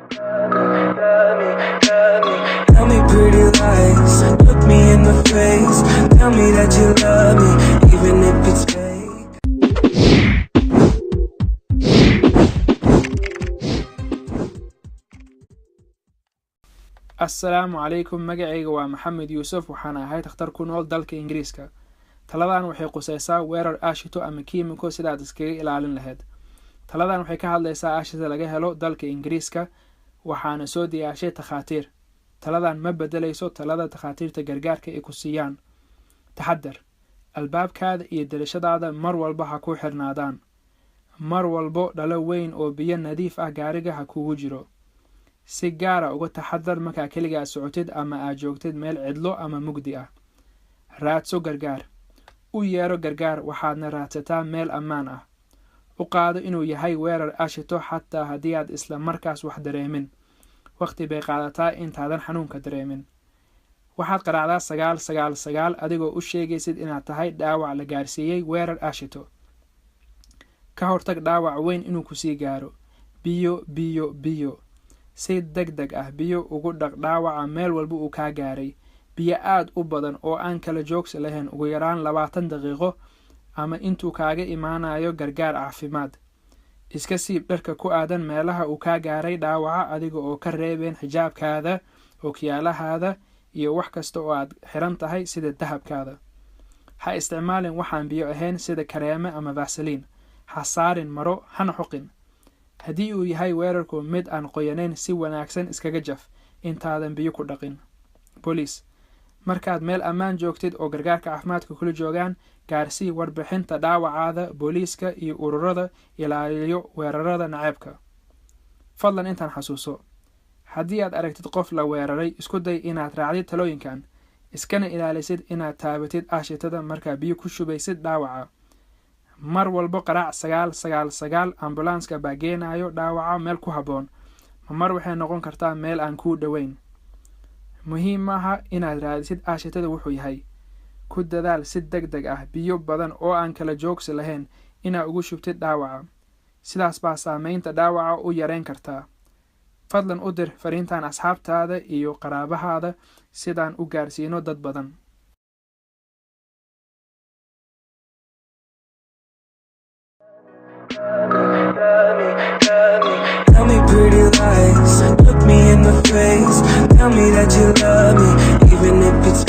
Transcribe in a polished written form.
Tell me pretty lies, look me in the face. Tell me that you love me, even if it's fake. Assalaamu calaykum. Magacayga waa Maxamed Yuusuf, waxaana ahay takhtar ku nool dalka Ingiriiska. Taladan waxay quseysaa weerar aashito ama kiimiko sidaad iskaga ilaalin lahayd. Taladan waxay ka hadlaysaa aashita laga helo dalka Ingiriiska, waxaana soo diyaarshay takhaatiir. Taladan ma bedelayso talada takhaatiirta gargaarka ay ku siiyaan. Taxadar: albaabkaada iyo darashadaada mar walba ha ku xirnaadaan. Mar walbo dhalo weyn oo biyo nadiif ah gaariga ha kugu jiro. Si gaara uga taxadar markaa keligaa socotid ama aad joogtid meel cidlo ama mugdi ah. Raadso gargaar, u yeero gargaar, waxaadna raadsataa meel ammaan ah. U qaado inuu yahay weerar ashito xataa haddii aad isla markaas wax dareemin. Waqti bay qaadataa intaadan xanuunka dareemin. Waxaad qaraacdaa 999 adigoo u sheegaysid inaad tahay dhaawac la gaarsiiyey weerar ashito. Ka hortag dhaawac weyn inuu kusii gaaro. Biyo, biyo, biyo! Si deg deg ah biyo ugu dhaq dhaawaca meel walba uu kaa gaaray. Biyo aad u badan oo aan kala joogsi lahayn, ugu yaraan 20 daqiiqo ama intuu kaaga imaanayo gargaar caafimaad. Iska siib dharka ku aadan meelaha uu kaa gaaray dhaawaca, adiga oo ka reebeen xijaabkaada, ookiyaalahaada iyo wax kasta oo aad xiran tahay, sida dahabkaada. Ha isticmaalin waxaan biyo ahayn, sida kareeme ama vaseline. Ha saarin maro, hana xoqin. Haddii uu yahay weerarku mid aan qoyanayn, si wanaagsan iskaga jaf intaadan biyo ku dhaqin. Booliis: markaad meel ammaan joogtid oo gargaarka caafimaadka kula joogaan, gaarsii warbixinta dhaawacaada booliiska iyo ururada ilaaliyo weerarada naceebka. Fadlan intaan xasuuso: haddii aad aragtid qof la weeraray, isku day inaad raacdid talooyinkan, iskana ilaalisid inaad taabatid aashitada markaa biyo ku shubaysid dhaawaca. Mar walbo qaraac 999. Ambulanska baa geenayo dhaawaca meel ku habboon. Mar waxay noqon kartaa meel aan kuu dhoweyn. Muhiim maaha inaad raadisid aashitada wuxuu yahay. Ku dadaal si deg deg ah biyo badan oo aan kala joogsi lahayn inaa ugu shubtid dhaawaca. Sidaas baa saameynta dhaawaca u yareyn kartaa. Fadlan u dir fariintan asxaabtaada iyo qaraabahaada sidaan u gaarsiino dad badan. Tell me pretty lies, look me in the face. Tell me that you love me, even if it's